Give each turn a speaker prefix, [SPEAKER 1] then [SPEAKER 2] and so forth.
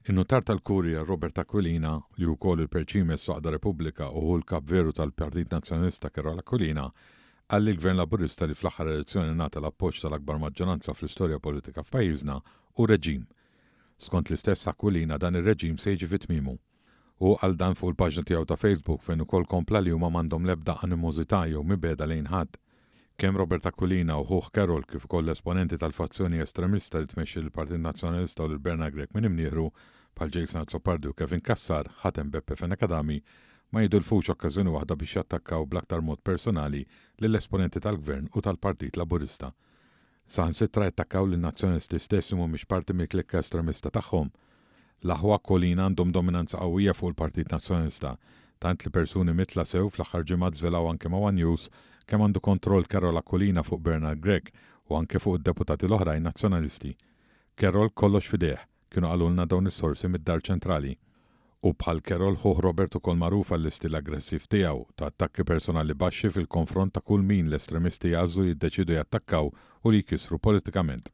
[SPEAKER 1] In-Nutar tal-Kurja Robert Aquilina, li hu wkoll il-Perċimes f'Għaqda Repubblika u ħu l-Kap veru tal-Partit Nazzjonalista Karol Aquilina, qal li l-Gvern Laburista li fl-aħħar elezzjoni ngħata l-appoġġ tal-akbar maġġoranza fl-istorja politika f'pajjiżna hu reġim. Skont l-istess Aquilina dan ir-reġim se jiġi fi tmiemu. Hu qal dan fuq il-paġna tiegħu ta' Facebook fejn ukoll kompla li huma m'għandhom l-ebda animożità jew mibegħda lejn ħadd. Kemm Robert Aquilina u ħuh Karol kif ukoll l-esponenti tal-fazzjoni estremista li tmexxi lill-Partit Nazzjonalista u lil Bernard Grech minn imnieħru, bħal Jason Azzopardi u Kevin Cassar, ħatem Beppe Fenech Adami, ma jidilfux okkażjoni waħda biex jattakkaw bl-aktar mod personali lill-esponenti tal-Gvern u tal-Partit Laburista. Saħansitra jattakkaw lin-Nazzjonalisti stess li mhumiex parti mill-klikka estremista tagħhom. L-aħwa Aquilina għandhom dominanza qawwija fuq il-Partit Nazzjonalista, tant li persuni mitla sew fl-aħħar ġimgħat żvelaw anke ma' one News kemm għandu kontroll Karol Aquilina fuq Bernard Grech u anke fuq id-deputati l-oħrajn Nazzjonalisti. Karol kollox f'idejh, kienu qalulna dawn is-sorsi mid-Dar Ċentrali. U bħal Carol, ħuh Robert ukoll magħruf għall-istil aggressiv tiegħu, ta' attakki personali baxxi fil-konfront ta' kull min l-estremisti jagħżlu jiddeċiedu jattakkaw u li jkissru politikament.